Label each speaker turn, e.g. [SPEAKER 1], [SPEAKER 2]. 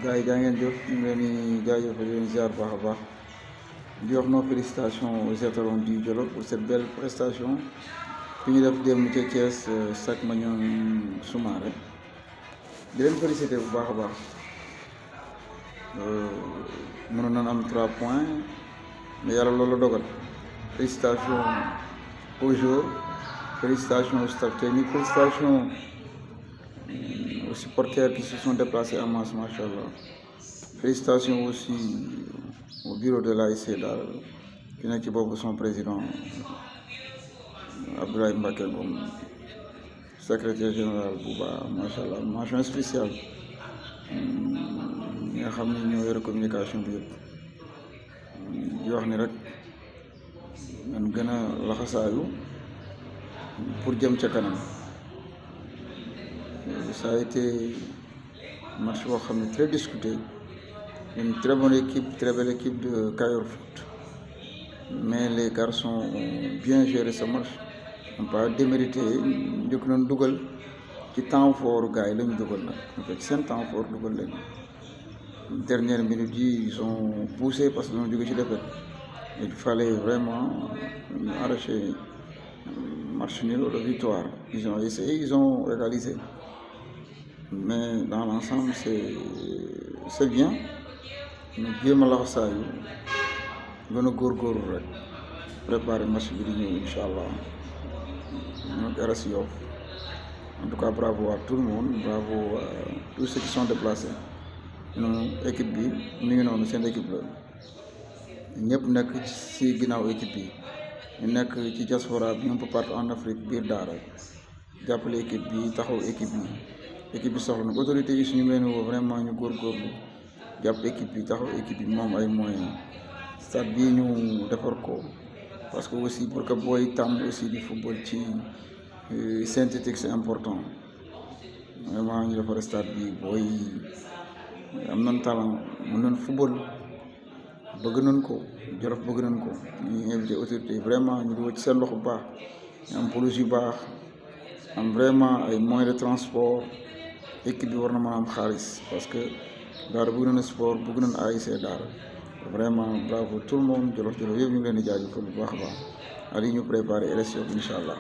[SPEAKER 1] gars yi jaa ngeen jëf ñu ngi leen di jaajëfal di leen ziar baax a baax di wax nos félicitations aux étalons du Djolof pour cette belle prestation fi ñu def démb ca Thiès Sac Manion Soumaré di leen félicité bu baax a baax mënoon nañ am 3 points mais yàlla loolu la dogal. Félicitations aux joueurs, félicitations au staff technique, félicitations aux supporters qui se sont déplacés en masse, machallah. Félicitations aussi au bureau de l'ASC Daara ki nekk ci boobu son président Abdoulaye Mbacké Ngom, secrétaire général Bouba, machallah, mention spéciale ñi nga xam ne ñoo yore communication bi yëpp di wax ni rek man gën a laxasaayu pour jëm ca kanam. Ça a été un match boo xam ne très discuté, une très bonne équipe, très belle équipe de Kayor Foot, mais les garçons ont bien géré ce match, n'ont pas démérité. Njëkk nañ dugal ci temps fort gars yi la ñu dugal nag en fait seen temps fort dugal leen dernière minute yi ils ont poussé parce que dañoo jóge ci défaite. Il fallait vraiment arracher match nul ou de victoire. Ils ont essayé, ils ont égalisé. Mais dans l'ensemble, c'est bien. Ñu jéem a laxasaayu gën a góorgóorlu rek préparer match bi di ñëw incha allah ñoo RS Yoff. En tout cas, bravo à tout le monde, bravo à tous ceux qui sont déplacés. Noonu équipe bi mi ngi noonu seen équipe la. ñëpp nekk ci ginnaaw équipe yi ñu nekk ci diaspora bi un peu partout en Afrique biir Daara jàppale équipe bi taxaw équipe bi soxla na autorité yi suñu leen woo vraiment ñu góorgóorlu jàpp équipe bi taxaw équipe bi moom ay moyens stade bii ñu defar ko parce que aussi pour que booy tàmm aussi di football ci synthétique c'est important vraiment ñu defar stade bi booy am nañ talent mën nañ football. bëgg nañ ko Jolof bëgg nañ ko ñu invité autorité yi vraiment ñu dugal ci seen loxo bu baax ñu am pelouse yu baax am vraiment ay moyens de transport équipe bi war na mën a am xaalis parce que Daara bëgg nañ sport bëgg nañ ASC Daara vraiment bravo tout le monde Jolof yëpp ñu ngi leen di jaajëfal bu baax a baax ali ñu préparé élection incha allah.